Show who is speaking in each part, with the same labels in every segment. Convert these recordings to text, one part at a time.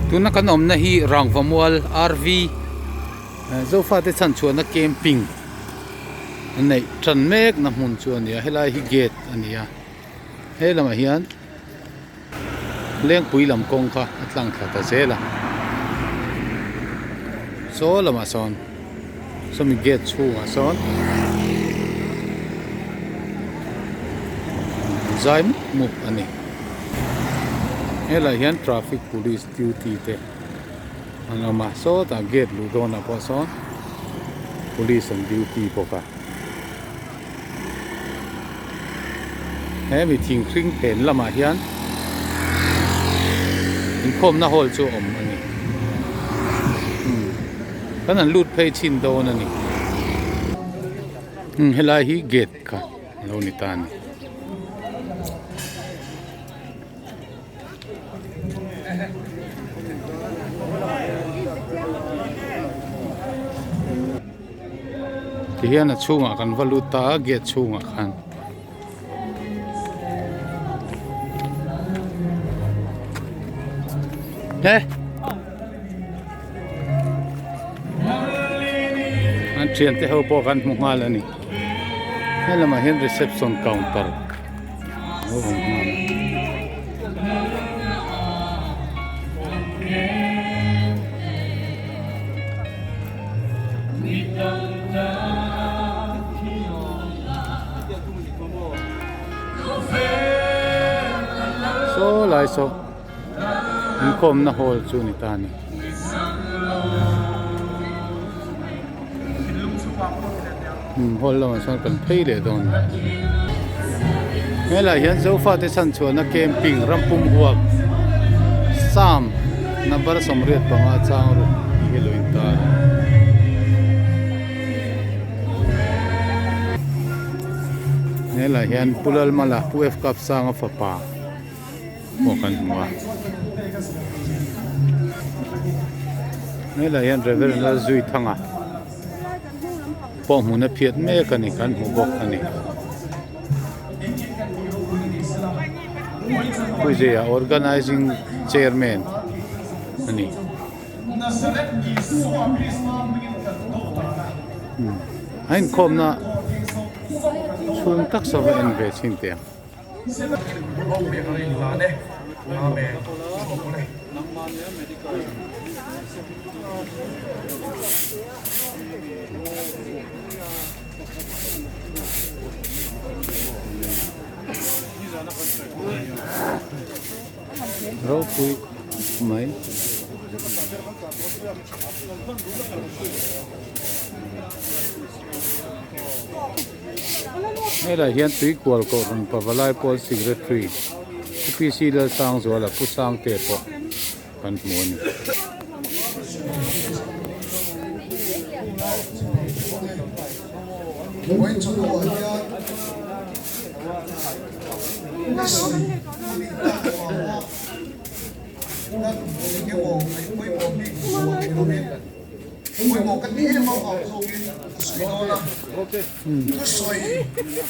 Speaker 1: Tuna kan awmna hi Rangvamual RV Zofate chhanchhuahna camping an neih tan mek na hmun chu a ni a helai hi gate a ni a he lamah hian Lengpui lam kawng kha a tlang thla ta zel a saw lamah sawn sawmi gate chhungah sawn zai mup mup a ni helaiah hian traffic police duty te an awm a sawtah gate luh dawnah pawh sawn police an duty bawk a. He mi thing hring phen lamah hian inkhawmna hall chu a awm a ni umm kan han lut phei chhin dawn a ni umm helai hi gate kha a lo ni ta a ni. Tihian a chhungah kan va lut ta a gate chhungah khan he an thiante ho pawh kan hmu nghal a ni he lamah hian reception counter a lo awm nghal a. Saw lai saw inkhawmna hall chu ni ta a ni. Hall lamah chuan kan phei leh dawn a ni. Helaiah hian Zofate chhanchhuahna camping rampum huap Sam number 85 chang ruk tih hi a lo intar a. Helaiah hian Pu Lalmala Pu F Kapsanga fapa pawh kan hmu a. Helaiah hian Reverend Lalzuithanga. Pawh hmun a phiat mek a ni kan hmu bawk a ni. Puizia organizing chairman a ni. A inkhawmna chhung tak sava en ve chhin teh ang. Ropui mai. Helaiah hian tuikual kohhran pavalai pawl secretary Pu PC Lalsangzuala Pu Sangte pawh kan hmu a ni.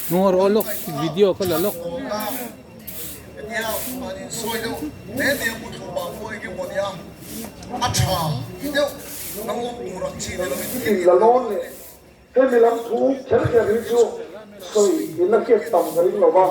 Speaker 1: Hnung rawh lawk video ka la lawk.
Speaker 2: La lawn leh hemi lam thu kher kher hi chu sawi in la hriat tam ka ring lo va.